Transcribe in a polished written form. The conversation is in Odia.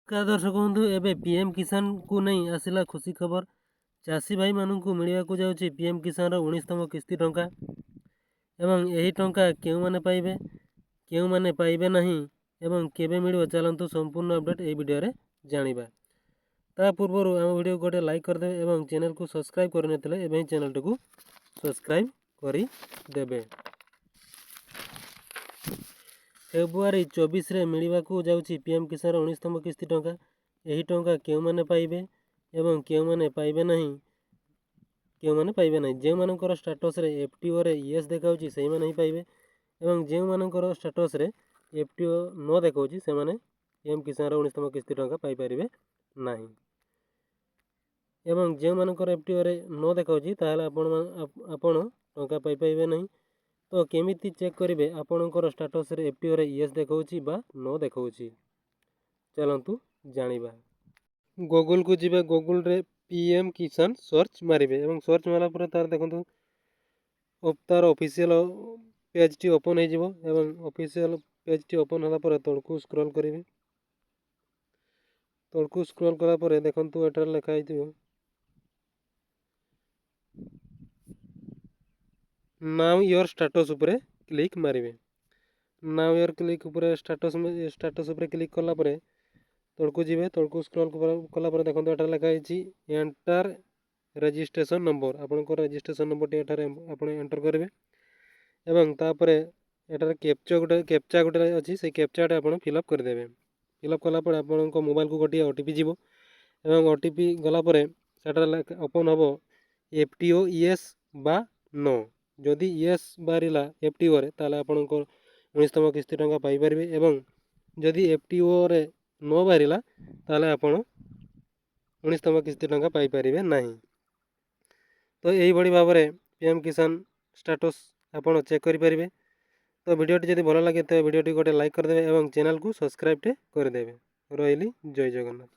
ନମସ୍କାର ଦର୍ଶକ ବନ୍ଧୁ, ଏବେ ପିଏମ୍ କିଷାନକୁ ନେଇ ଆସିଲା ଖୁସି ଖବର। ଚାଷୀ ଭାଇମାନଙ୍କୁ ମିଳିବାକୁ ଯାଉଛି ପିଏମ୍ କିଷାନର 19ତମ କିସ୍ତି ଟଙ୍କା ଏବଂ ଏହି ଟଙ୍କା କେଉଁମାନେ ପାଇବେ, କେଉଁମାନେ ପାଇବେ ନାହିଁ ଏବଂ କେବେ ମିଳିବ, ଚାଲନ୍ତୁ ସମ୍ପୂର୍ଣ୍ଣ ଅପଡ଼େଟ୍ ଏହି ଭିଡ଼ିଓରେ ଜାଣିବା। ତା ପୂର୍ବରୁ ଆମ ଭିଡ଼ିଓକୁ ଗୋଟେ ଲାଇକ୍ କରିଦେବେ ଏବଂ ଚ୍ୟାନେଲକୁ ସବସ୍କ୍ରାଇବ୍ କରିନଥିଲେ ଏବେ ହିଁ ଚ୍ୟାନେଲଟିକୁ ସବସ୍କ୍ରାଇବ୍ କରିଦେବେ। ଫେବୃଆରୀ 24ରେ ମିଳିବାକୁ ଯାଉଛି ପିଏମ୍ କିଷାନର 19ତମ କିସ୍ତି ଟଙ୍କା। ଏହି ଟଙ୍କା କେଉଁମାନେ ପାଇବେ ଏବଂ କେଉଁମାନେ ପାଇବେ ନାହିଁ? କେଉଁମାନେ ପାଇବେ ନାହିଁ? ଯେଉଁମାନଙ୍କର ଷ୍ଟାଟସ୍ରେ ଏଫ୍ଟିଓରେ ୟେସ୍ ଦେଖାଉଛି, ସେଇମାନେ ହିଁ ପାଇବେ ଏବଂ ଯେଉଁମାନଙ୍କର ଷ୍ଟାଟସ୍ରେ ଏଫ୍ଟିଓ ନ ଦେଖାଉଛି, ସେମାନେ ପିଏମ୍ କିଷାନର 19ତମ କିସ୍ତି ଟଙ୍କା ପାଇପାରିବେ ନାହିଁ। ଏବଂ ଯେଉଁମାନଙ୍କର ଏଫ୍ଟିଓରେ ନ ଦେଖାଉଛି, ତାହେଲେ ଆପଣ ଟଙ୍କା ପାଇପାରିବେ ନାହିଁ। ତ କେମିତି ଚେକ୍ କରିବେ ଆପଣଙ୍କର ଷ୍ଟାଟସ୍ରେ ଏଫ୍ଟିଓରେ ୟେସ୍ ଦେଖାଉଛି ବା ନ ଦେଖାଉଛି? ଚାଲନ୍ତୁ ଜାଣିବା। ଗୁଗୁଲକୁ ଯିବେ, ଗୁଗୁଲରେ ପିଏମ୍ କିଷାନ ସର୍ଚ୍ଚ ମାରିବେ ଏବଂ ସର୍ଚ୍ଚ ମାରିଲା ପରେ ତାର ଦେଖନ୍ତୁ, ତାର ଅଫିସିଆଲ ପେଜ୍ଟି ଓପନ୍ ହେଇଯିବ ଏବଂ ଅଫିସିଆଲ ପେଜ୍ଟି ଓପନ୍ ହେଲା ପରେ ତଳକୁ ସ୍କ୍ରଲ୍ କରିବେ। ତଳକୁ ସ୍କ୍ରଲ୍ କଲା ପରେ ଦେଖନ୍ତୁ, ଏଠାରେ ଲେଖା ହେଇଥିବ ନୋ your status ଉପରେ କ୍ଲିକ୍ ମାରିବେ। ନୋ your click ଉପରେ ଷ୍ଟାଟସ୍ ଷ୍ଟାଟସ୍ ଉପରେ କ୍ଲିକ୍ କଲା ପରେ ତଳକୁ ଯିବେ। ତଳକୁ ସ୍କ୍ରଲ୍ କଲା ପରେ ଦେଖନ୍ତୁ, ଏଠାରେ ଲେଖା ହେଇଛି ଏଣ୍ଟର ରେଜିଷ୍ଟ୍ରେସନ୍ ନମ୍ବର। ଆପଣଙ୍କର ରେଜିଷ୍ଟ୍ରେସନ୍ ନମ୍ବରଟି ଏଠାରେ ଆପଣ ଏଣ୍ଟର କରିବେ ଏବଂ ତାପରେ ଏଠାରେ କ୍ୟାପଚା ଗୋଟେ ଅଛି, ସେଇ କ୍ୟାପଚାଟା ଆପଣ ଫିଲ୍ଅପ୍ କରିଦେବେ। ଫିଲ୍ଅପ୍ କଲା ପରେ ଆପଣଙ୍କ ମୋବାଇଲକୁ ଗୋଟିଏ ଓଟିପି ଯିବ ଏବଂ ଓଟିପି ଗଲା ପରେ ସେଠାରେ ଓପନ୍ ହେବ ଏଫ୍ଟିଓ ୟେସ୍ ବା ନୋ। ଯଦି ୟେସ୍ ବାହାରିଲା ଏଫ୍ଟିଓରେ, ତାହେଲେ ଆପଣଙ୍କ 19ତମ କିସ୍ତି ଟଙ୍କା ପାଇପାରିବେ ଏବଂ ଯଦି ଏଫ୍ଟିଓରେ ନ ବାହାରିଲା, ତାହେଲେ ଆପଣ 19ତମ କିସ୍ତି ଟଙ୍କା ପାଇପାରିବେ ନାହିଁ। ତ ଏଇଭଳି ଭାବରେ ପିଏମ୍ କିଷାନ ଷ୍ଟାଟସ୍ ଆପଣ ଚେକ୍ କରିପାରିବେ। ତ ଭିଡ଼ିଓଟି ଯଦି ଭଲ ଲାଗେ, ତେବେ ଭିଡ଼ିଓଟି ଗୋଟେ ଲାଇକ୍ କରିଦେବେ ଏବଂ ଚ୍ୟାନେଲକୁ ସବସ୍କ୍ରାଇବ୍ଟେ କରିଦେବେ। ରହିଲି, ଜୟ ଜଗନ୍ନାଥ।